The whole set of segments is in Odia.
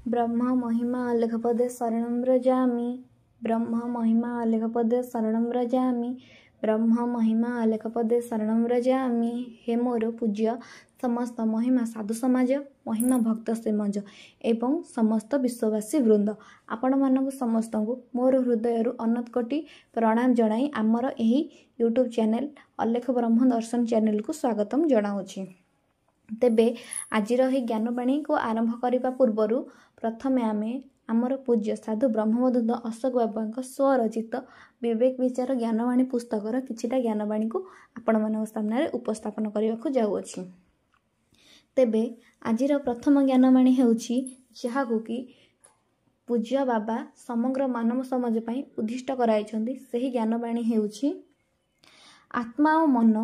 ବ୍ରହ୍ମ ମହିମା ଅଲେଖ ପଦେ ଶରଣଂ ବ୍ରଜାମି। ବ୍ରହ୍ମ ମହିମା ଅଲେଖ ପଦେ ଶରଣଂ ବ୍ରଜାମି। ବ୍ରହ୍ମ ମହିମା ଅଲେଖ ପଦେ ଶରଣଂ ବ୍ରଜାମି। ହେ ମୋର ପୂଜ୍ୟ ସମସ୍ତ ମହିମା ସାଧୁ ସମାଜ, ମହିମା ଭକ୍ତ ସମାଜ ଏବଂ ସମସ୍ତ ବିଶ୍ୱବାସୀ ବୃନ୍ଦ, ଆପଣମାନଙ୍କୁ ସମସ୍ତଙ୍କୁ ମୋର ହୃଦୟରୁ ଅନନ୍ତ କୋଟି ପ୍ରଣାମ ଜଣାଇ ଆମର ଏହି ୟୁଟ୍ୟୁବ୍ ଚ୍ୟାନେଲ୍ ଅଲେଖ ବ୍ରହ୍ମ ଦର୍ଶନ ଚ୍ୟାନେଲ୍କୁ ସ୍ୱାଗତମ ଜଣାଉଛି। ତେବେ ଆଜିର ଏହି ଜ୍ଞାନବାଣୀକୁ ଆରମ୍ଭ କରିବା ପୂର୍ବରୁ ପ୍ରଥମେ ଆମେ ଆମର ପୂଜ୍ୟ ସାଧୁ ବ୍ରହ୍ମବଧୂତ ଅଶୋକ ବାବାଙ୍କ ସ୍ୱରଚିତ ବିବେକ ବିଚାର ଜ୍ଞାନବାଣୀ ପୁସ୍ତକର କିଛିଟା ଜ୍ଞାନବାଣୀକୁ ଆପଣମାନଙ୍କ ସାମ୍ନାରେ ଉପସ୍ଥାପନ କରିବାକୁ ଯାଉଅଛି। ତେବେ ଆଜିର ପ୍ରଥମ ଜ୍ଞାନବାଣୀ ହେଉଛି, ଯାହାକୁ କି ପୂଜ୍ୟ ବାବା ସମଗ୍ର ମାନବ ସମାଜ ପାଇଁ ଉଦ୍ଦିଷ୍ଟ କରାଇଛନ୍ତି, ସେହି ଜ୍ଞାନବାଣୀ ହେଉଛି: ଆତ୍ମା ଓ ମନ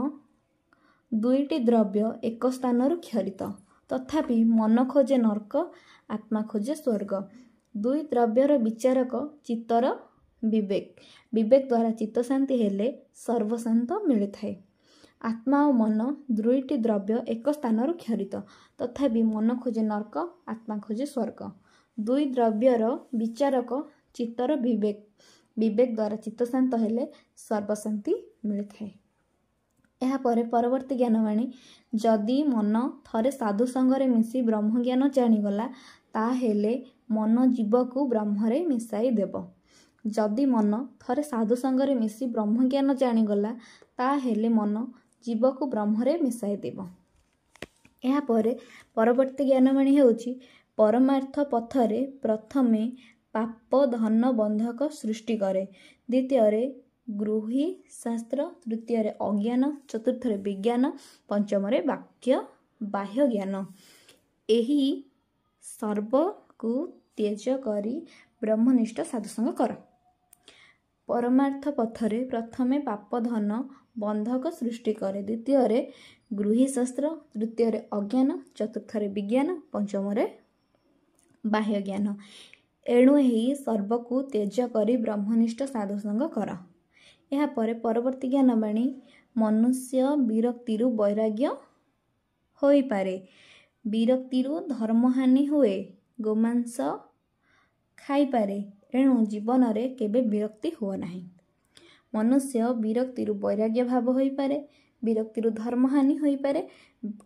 ଦୁଇଟି ଦ୍ରବ୍ୟ ଏକ ସ୍ଥାନରୁ କ୍ଷରିତ, ତଥାପି ମନ ଖୋଜେ ନର୍କ, ଆତ୍ମା ଖୋଜେ ସ୍ୱର୍ଗ। ଦୁଇ ଦ୍ରବ୍ୟର ବିଚାରକ ଚିତ୍ତର ବିବେକ। ବିବେକ ଦ୍ୱାରା ଚିତ୍ତ ଶାନ୍ତି ହେଲେ ସର୍ବଶାନ୍ତ ମିଳିଥାଏ। ଆତ୍ମା ଓ ମନ ଦୁଇଟି ଦ୍ରବ୍ୟ ଏକ ସ୍ଥାନରୁ କ୍ଷରିତ, ତଥାପି ମନ ଖୋଜେ ନର୍କ, ଆତ୍ମା ଖୋଜେ ସ୍ୱର୍ଗ। ଦୁଇ ଦ୍ରବ୍ୟର ବିଚାରକ ଚିତ୍ତର ବିବେକ। ବିବେକ ଦ୍ୱାରା ଚିତ୍ତ ଶାନ୍ତ ହେଲେ ସର୍ବଶାନ୍ତି ମିଳିଥାଏ। ଏହାପରେ ପରବର୍ତ୍ତୀ ଜ୍ଞାନବାଣୀ: ଯଦି ମନ ଥରେ ସାଧୁ ସଙ୍ଗରେ ମିଶି ବ୍ରହ୍ମଜ୍ଞାନ ଜାଣିଗଲା, ତାହେଲେ ମନ ଜୀବକୁ ବ୍ରହ୍ମରେ ମିଶାଇ ଦେବ। ଯଦି ମନ ଥରେ ସାଧୁ ସଙ୍ଗରେ ମିଶି ବ୍ରହ୍ମଜ୍ଞାନ ଜାଣିଗଲା, ତାହେଲେ ମନ ଜୀବକୁ ବ୍ରହ୍ମରେ ମିଶାଇ ଦେବ। ଏହାପରେ ପରବର୍ତ୍ତୀ ଜ୍ଞାନବାଣୀ ହେଉଛି: ପରମାର୍ଥ ପଥରେ ପ୍ରଥମେ ପାପ ଧନ ବନ୍ଧକ ସୃଷ୍ଟି କରେ, ଦ୍ୱିତୀୟରେ ଗୃହୀ ଶାସ୍ତ୍ର, ତୃତୀୟରେ ଅଜ୍ଞାନ, ଚତୁର୍ଥରେ ବିଜ୍ଞାନ, ପଞ୍ଚମରେ ବାକ୍ୟ ବାହ୍ୟ ଜ୍ଞାନ। ଏହି ସର୍ବକୁ ତ୍ୟଜ କରି ବ୍ରହ୍ମନିଷ୍ଠ ସାଧୁସଙ୍ଗ କର। ପରମାର୍ଥ ପଥରେ ପ୍ରଥମେ ପାପ ଧନ ବନ୍ଧକ ସୃଷ୍ଟି କରେ, ଦ୍ୱିତୀୟରେ ଗୃହୀ ଶାସ୍ତ୍ର, ତୃତୀୟରେ ଅଜ୍ଞାନ, ଚତୁର୍ଥରେ ବିଜ୍ଞାନ, ପଞ୍ଚମରେ ବାହ୍ୟ ଜ୍ଞାନ। ଏଣୁ ଏହି ସର୍ବକୁ ତ୍ୟଜ କରି ବ୍ରହ୍ମନିଷ୍ଠ ସାଧୁସଙ୍ଗ କର। ଏହାପରେ ପରବର୍ତ୍ତୀ ଜ୍ଞାନବାଣୀ: ମନୁଷ୍ୟ ବିରକ୍ତିରୁ ବୈରାଗ୍ୟ ହୋଇପାରେ, ବିରକ୍ତିରୁ ଧର୍ମହାନି ହୁଏ, ଗୋମାଂସ ଖାଇପାରେ, ଏଣୁ ଜୀବନରେ କେବେ ବିରକ୍ତି ହୁଅ ନାହିଁ। ମନୁଷ୍ୟ ବିରକ୍ତିରୁ ବୈରାଗ୍ୟ ଭାବ ହୋଇପାରେ, ବିରକ୍ତିରୁ ଧର୍ମହାନି ହୋଇପାରେ,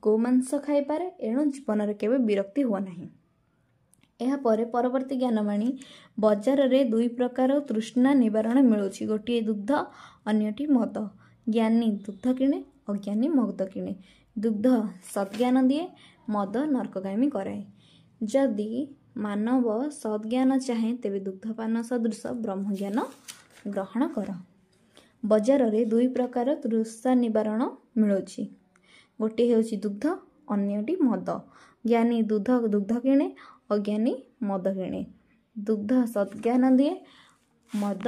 ଗୋମାଂସ ଖାଇପାରେ, ଏଣୁ ଜୀବନରେ କେବେ ବିରକ୍ତି ହୁଅ ନାହିଁ। ଏହାପରେ ପରବର୍ତ୍ତୀ ଜ୍ଞାନବାଣୀ: ବଜାରରେ ଦୁଇ ପ୍ରକାର ତୃଷ୍ଣା ନିବାରଣ ମିଳୁଛି, ଗୋଟିଏ ଦୁଗ୍ଧ, ଅନ୍ୟଟି ମଦ। ଜ୍ଞାନୀ ଦୁଗ୍ଧ କିଣେ, ଅଜ୍ଞାନୀ ମଦ କିଣେ। ଦୁଗ୍ଧ ସଦ୍ଜ୍ଞାନ ଦିଏ, ମଦ ନର୍କଗାମୀ କରାଏ। ଯଦି ମାନବ ସଦ୍ଜ୍ଞାନ ଚାହେଁ, ତେବେ ଦୁଗ୍ଧପାନ ସଦୃଶ ବ୍ରହ୍ମଜ୍ଞାନ ଗ୍ରହଣ କର। ବଜାରରେ ଦୁଇ ପ୍ରକାର ତୃଷା ନିବାରଣ ମିଳୁଛି, ଗୋଟିଏ ହେଉଛି ଦୁଗ୍ଧ, ଅନ୍ୟଟି ମଦ। ଜ୍ଞାନୀ ଦୁଗ୍ଧ କିଣେ, ଅଜ୍ଞାନୀ ମଦ କିଣେ। ଦୁଗ୍ଧ ସଦ୍ଜ୍ଞାନ ଦିଏ, ମଦ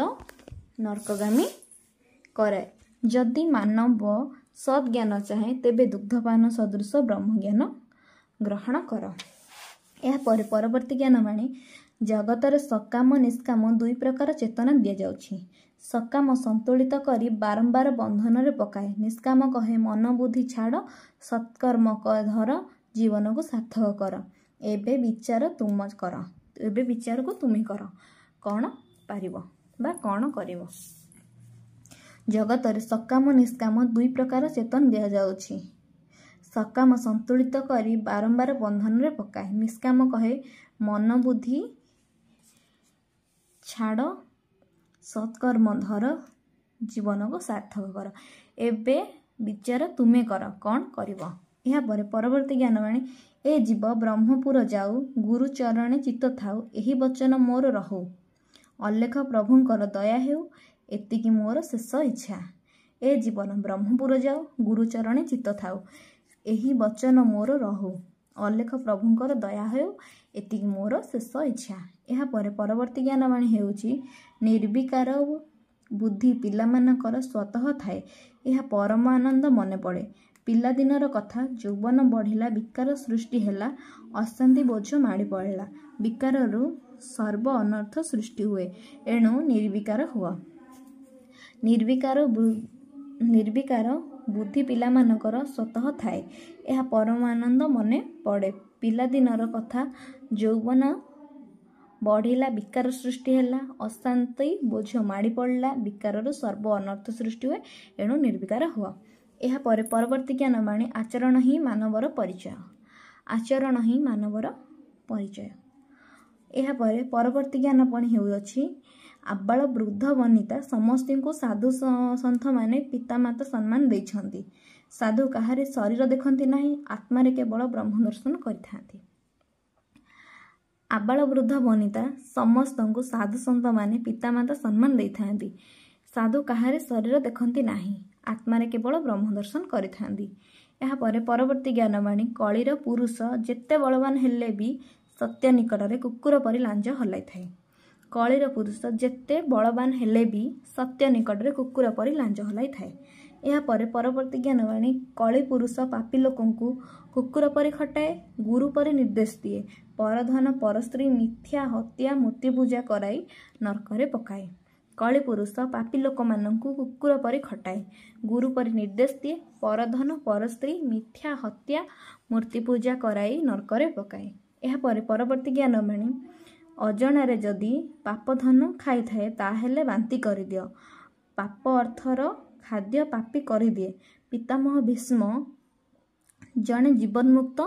ନର୍କଗାମୀ କରାଏ। ଯଦି ମାନବ ସଦ୍ଜ୍ଞାନ ଚାହେଁ, ତେବେ ଦୁଗ୍ଧପାନ ସଦୃଶ ବ୍ରହ୍ମଜ୍ଞାନ ଗ୍ରହଣ କର। ଏହାପରେ ପରବର୍ତ୍ତୀ ଜ୍ଞାନବାଣୀ: ଜଗତରେ ସକାମ ନିଷ୍କାମ ଦୁଇ ପ୍ରକାର ଚେତନା ଦିଆଯାଉଛି। ସକାମ ସନ୍ତୁଳିତ କରି ବାରମ୍ବାର ବନ୍ଧନରେ ପକାଏ। ନିଷ୍କାମ କହେ ମନ ବୁଦ୍ଧି ଛାଡ଼, ସତ୍କର୍ମ ଧର, ଜୀବନକୁ ସାର୍ଥକ କର। ଏବେ ବିଚାର ତୁମ କର, ଏବେ ବିଚାରକୁ ତୁମେ କର, କ'ଣ ପାରିବ ବା କ'ଣ କରିବ? ଜଗତରେ ସକାମ ନିଷ୍କାମ ଦୁଇ ପ୍ରକାର ଚେତନ ଦିଆଯାଉଛି। ସକାମ ସନ୍ତୁଳିତ କରି ବାରମ୍ବାର ବନ୍ଧନରେ ପକାଏ। ନିଷ୍କାମ କହେ ମନ ବୁଦ୍ଧି ଛାଡ଼, ସତ୍କର୍ମ ଧର, ଜୀବନକୁ ସାର୍ଥକ କର। ଏବେ ବିଚାର ତୁମେ କର, କ'ଣ କରିବ? ଏହାପରେ ପରବର୍ତ୍ତୀ ଜ୍ଞାନବାଣୀ: ଏ ଜୀବ ବ୍ରହ୍ମପୁର ଯାଉ, ଗୁରୁ ଚରଣେ ଚିତ୍ତ ଥାଉ, ଏହି ବଚନ ମୋର ରହୁ। ଅଲେଖ ପ୍ରଭୁଙ୍କର ଦୟା ହେଉ, ଏତିକି ମୋର ଶେଷ ଇଚ୍ଛା। ଏ ଜୀବନ ବ୍ରହ୍ମପୁର ଯାଉ, ଗୁରୁ ଚରଣେ ଚିତ୍ତ ଥାଉ, ଏହି ବଚନ ମୋର ରହୁ। ଅଲେଖ ପ୍ରଭୁଙ୍କର ଦୟା ହେଉ, ଏତିକି ମୋର ଶେଷ ଇଚ୍ଛା। ଏହାପରେ ପରବର୍ତ୍ତୀ ଜ୍ଞାନବାଣୀ ହେଉଛି: ନିର୍ବିକାର ବୁଦ୍ଧି ପିଲାମାନଙ୍କର ସ୍ୱତଃ ଥାଏ। ଏହା ପରମ ଆନନ୍ଦ ମନେ ପଡ଼େ। ପିଲାଦିନର କଥା। ଯୌବନ ବଢ଼ିଲା, ବିକାର ସୃଷ୍ଟି ହେଲା, ଅଶାନ୍ତି ବୋଝ ମାଡ଼ି ପଡ଼ିଲା। ବିକାରରୁ ସର୍ବ ଅନର୍ଥ ସୃଷ୍ଟି ହୁଏ, ଏଣୁ ନିର୍ବିକାର ହୁଅ। ନିର୍ବିକାର ବୁଦ୍ଧି ପିଲାମାନଙ୍କର ସ୍ୱତଃ ଥାଏ। ଏହା ପରମ ଆନନ୍ଦ ମନେ ପଡ଼େ। ପିଲାଦିନର କଥା। ଯୌବନ ବଢ଼ିଲା, ବିକାର ସୃଷ୍ଟି ହେଲା, ଅଶାନ୍ତି ବୋଝ ମାଡ଼ି ପଡ଼ିଲା। ବିକାରରୁ ସର୍ବ ଅନର୍ଥ ସୃଷ୍ଟି ହୁଏ, ଏଣୁ ନିର୍ବିକାର ହୁଅ। ଏହାପରେ ପରବର୍ତ୍ତୀ ଜ୍ଞାନବାଣୀ, ଆଚରଣ ହିଁ ମାନବର ପରିଚୟ। ଆଚରଣ ହିଁ ମାନବର ପରିଚୟ। ଏହାପରେ ପରବର୍ତ୍ତୀ ଜ୍ଞାନବାଣୀ ହେଉଅଛି, ଆବାଳ ବୃଦ୍ଧ ବନିତା ସମସ୍ତଙ୍କୁ ସାଧୁ ସନ୍ଥମାନେ ପିତାମାତା ସମ୍ମାନ ଦେଇଛନ୍ତି। ସାଧୁ କାହାରି ଶରୀର ଦେଖନ୍ତି ନାହିଁ, ଆତ୍ମାରେ କେବଳ ବ୍ରହ୍ମ ଦର୍ଶନ କରିଥାନ୍ତି। ଆବାଳ ବୃଦ୍ଧ ବନିତା ସମସ୍ତଙ୍କୁ ସାଧୁ ସନ୍ଥମାନେ ପିତାମାତା ସମ୍ମାନ ଦେଇଥାନ୍ତି। ସାଧୁ କାହାରି ଶରୀର ଦେଖନ୍ତି ନାହିଁ, ଆତ୍ମାରେ କେବଳ ବ୍ରହ୍ମ ଦର୍ଶନ କରିଥାନ୍ତି। ଏହାପରେ ପରବର୍ତ୍ତୀ ଜ୍ଞାନବାଣୀ, କଳିର ପୁରୁଷ ଯେତେ ବଳବାନ ହେଲେ ବି ସତ୍ୟ ନିକଟରେ କୁକୁର ପରି ଲାଞ୍ଜ ହଲାଇଥାଏ। କଳିର ପୁରୁଷ ଯେତେ ବଳବାନ ହେଲେ ବି ସତ୍ୟ ନିକଟରେ କୁକୁର ପରି ଲାଞ୍ଜ ହଲାଇଥାଏ। ଏହାପରେ ପରବର୍ତ୍ତୀ ଜ୍ଞାନବାଣୀ, କଳି ପୁରୁଷ ପାପୀ ଲୋକଙ୍କୁ କୁକୁର ପରି ଖଟାଏ, ଗୁରୁ ପରି ନିର୍ଦ୍ଦେଶ ଦିଏ, ପରଧନ ପରସ୍ତ୍ରୀ ମିଥ୍ୟା ହତ୍ୟା ମୂର୍ତ୍ତି ପୂଜା କରାଇ ନର୍କରେ ପକାଏ। କଳି ପୁରୁଷ ପାପୀ ଲୋକମାନଙ୍କୁ କୁକୁର ପରି ଖଟାଏ, ଗୁରୁ ପରି ନିର୍ଦ୍ଦେଶ ଦିଏ, ପରଧନ ପରସ୍ତ୍ରୀ ମିଥ୍ୟା ହତ୍ୟା ମୂର୍ତ୍ତି ପୂଜା କରାଇ ନର୍କରେ ପକାଏ। ଏହାପରେ ପରବର୍ତ୍ତୀ ଜ୍ଞାନବାଣୀ, ଅଜଣାରେ ଯଦି ପାପଧନ ଖାଇଥାଏ ତାହେଲେ ବାନ୍ତି କରିଦିଅ। ପାପ ଅର୍ଥର ଖାଦ୍ୟ ପାପୀ କରିଦିଏ। ପିତାମହ ଭୀଷ୍ମ ଜଣେ ଜୀବନ୍ମୁକ୍ତ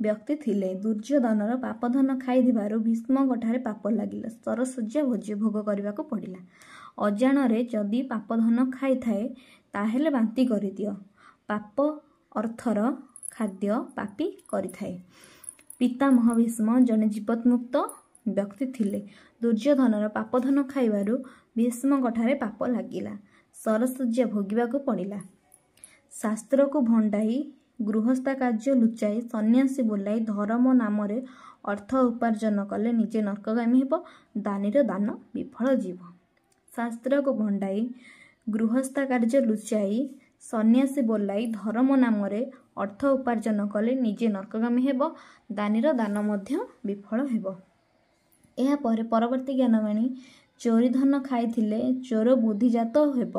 ବ୍ୟକ୍ତି ଥିଲେ। ଦୁର୍ଯ୍ୟୋଧନର ପାପଧନ ଖାଇଥିବାରୁ ଭୀଷ୍ମଙ୍କଠାରେ ପାପ ଲାଗିଲା, ଶରଶଯ୍ୟା ଭୋଗ କରିବାକୁ ପଡ଼ିଲା। ଅଜାଣରେ ଯଦି ପାପଧନ ଖାଇଥାଏ ତାହେଲେ ବାନ୍ତି କରିଦିଅ। ପାପ ଅର୍ଥର ଖାଦ୍ୟ ପାପୀ କରିଥାଏ। ପିତାମହ ଭୀଷ୍ମ ଜଣେ ଜୀବନ୍ମୁକ୍ତ ବ୍ୟକ୍ତି ଥିଲେ। ଦୁର୍ଯ୍ୟୋଧନର ପାପଧନ ଖାଇବାରୁ ଭୀଷ୍ମଙ୍କଠାରେ ପାପ ଲାଗିଲା, ଶରଶଯ୍ୟା ଭୋଗିବାକୁ ପଡ଼ିଲା। ଶାସ୍ତ୍ରକୁ ଭଣ୍ଡାଇ, ଗୃହସ୍ଥା କାର୍ଯ୍ୟ ଲୁଚାଇ, ସନ୍ନ୍ୟାସୀ ବୋଲାଇ ଧର୍ମ ନାମରେ ଅର୍ଥ ଉପାର୍ଜନ କଲେ ନିଜେ ନର୍କଗାମୀ ହେବ, ଦାନୀର ଦାନ ବିଫଳ ଯିବ। ଶାସ୍ତ୍ରକୁ ଭଣ୍ଡାଇ, ଗୃହସ୍ଥା କାର୍ଯ୍ୟ ଲୁଚାଇ, ସନ୍ନ୍ୟାସୀ ବୋଲାଇ ଧର୍ମ ନାମରେ ଅର୍ଥ ଉପାର୍ଜନ କଲେ ନିଜେ ନର୍କଗାମୀ ହେବ, ଦାନୀର ଦାନ ମଧ୍ୟ ବିଫଳ ହେବ। ଏହାପରେ ପରବର୍ତ୍ତୀ ଜ୍ଞାନବାଣୀ, ଚୋରିଧନ ଖାଇଥିଲେ ଚୋର ବୁଦ୍ଧିଜାତ ହେବ।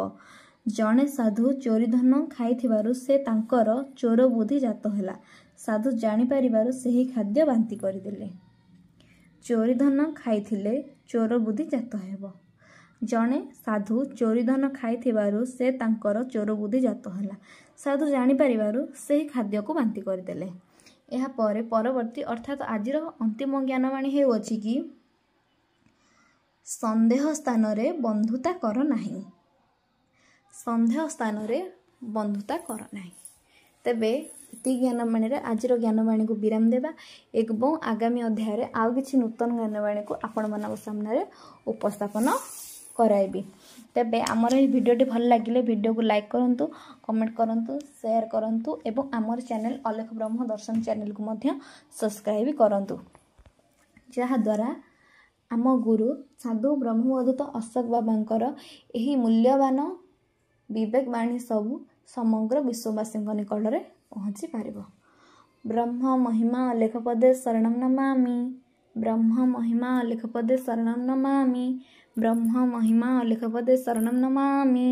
ଜଣେ ସାଧୁ ଚୋରିଧନ ଖାଇଥିବାରୁ ସେ ତାଙ୍କର ଚୋର ବୁଦ୍ଧି ଜାତ ହେଲା। ସାଧୁ ଜାଣିପାରିବାରୁ ସେହି ଖାଦ୍ୟ ବାନ୍ତି କରିଦେଲେ। ଚୋରିଧନ ଖାଇଥିଲେ ଚୋର ବୁଦ୍ଧି ଜାତ ହେବ। ଜଣେ ସାଧୁ ଚୋରିଧନ ଖାଇଥିବାରୁ ସେ ତାଙ୍କର ଚୋର ବୁଦ୍ଧି ଜାତ ହେଲା। ସାଧୁ ଜାଣିପାରିବାରୁ ସେହି ଖାଦ୍ୟକୁ ବାନ୍ତି କରିଦେଲେ। ଏହାପରେ ପରବର୍ତ୍ତୀ ଅର୍ଥାତ୍ ଆଜିର ଅନ୍ତିମ ଜ୍ଞାନବାଣୀ ହେଉଅଛି କି, ସନ୍ଦେହ ସ୍ଥାନରେ ବନ୍ଧୁତା କର ନାହିଁ। ସନ୍ଦେହ ସ୍ଥାନରେ ବନ୍ଧୁତା କର ନାହିଁ। ତେବେ ଏତିକି ଜ୍ଞାନବାଣୀରେ ଆଜିର ଜ୍ଞାନବାଣୀକୁ ବିରାମ ଦେବା ଏବଂ ଆଗାମୀ ଅଧ୍ୟାୟରେ ଆଉ କିଛି ନୂତନ ଜ୍ଞାନବାଣୀକୁ ଆପଣମାନଙ୍କ ସାମ୍ନାରେ ଉପସ୍ଥାପନ କରାଇବି। ତେବେ ଆମର ଏହି ଭିଡ଼ିଓଟି ଭଲ ଲାଗିଲେ ଭିଡ଼ିଓକୁ ଲାଇକ୍ କରନ୍ତୁ, କମେଣ୍ଟ କରନ୍ତୁ, ସେୟାର କରନ୍ତୁ ଏବଂ ଆମର ଚ୍ୟାନେଲ୍ ଅଲେଖ ବ୍ରହ୍ମ ଦର୍ଶନ ଚ୍ୟାନେଲକୁ ମଧ୍ୟ ସବସ୍କ୍ରାଇବ୍ କରନ୍ତୁ, ଯାହାଦ୍ୱାରା ଆମ ଗୁରୁ ସାଧୁ ବ୍ରହ୍ମବଧୂତ ଅଶୋକ ବାବାଙ୍କର ଏହି ମୂଲ୍ୟବାନ ବିବେକ ବାଣୀ ସବୁ ସମଗ୍ର ବିଶ୍ୱବାସୀଙ୍କ ନିକଟରେ ପହଞ୍ଚି ପାରିବ। ବ୍ରହ୍ମ ମହିମା ଅଲେଖ ପଦେ ଶରଣಂ ନମାମି। ବ୍ରହ୍ମ ମହିମା ଅଲେଖ ପଦେ ଶରଣಂ ନମାମି। ବ୍ରହ୍ମ ମହିମା ଅଲେଖ ପଦେ ଶରଣಂ ନମାମି।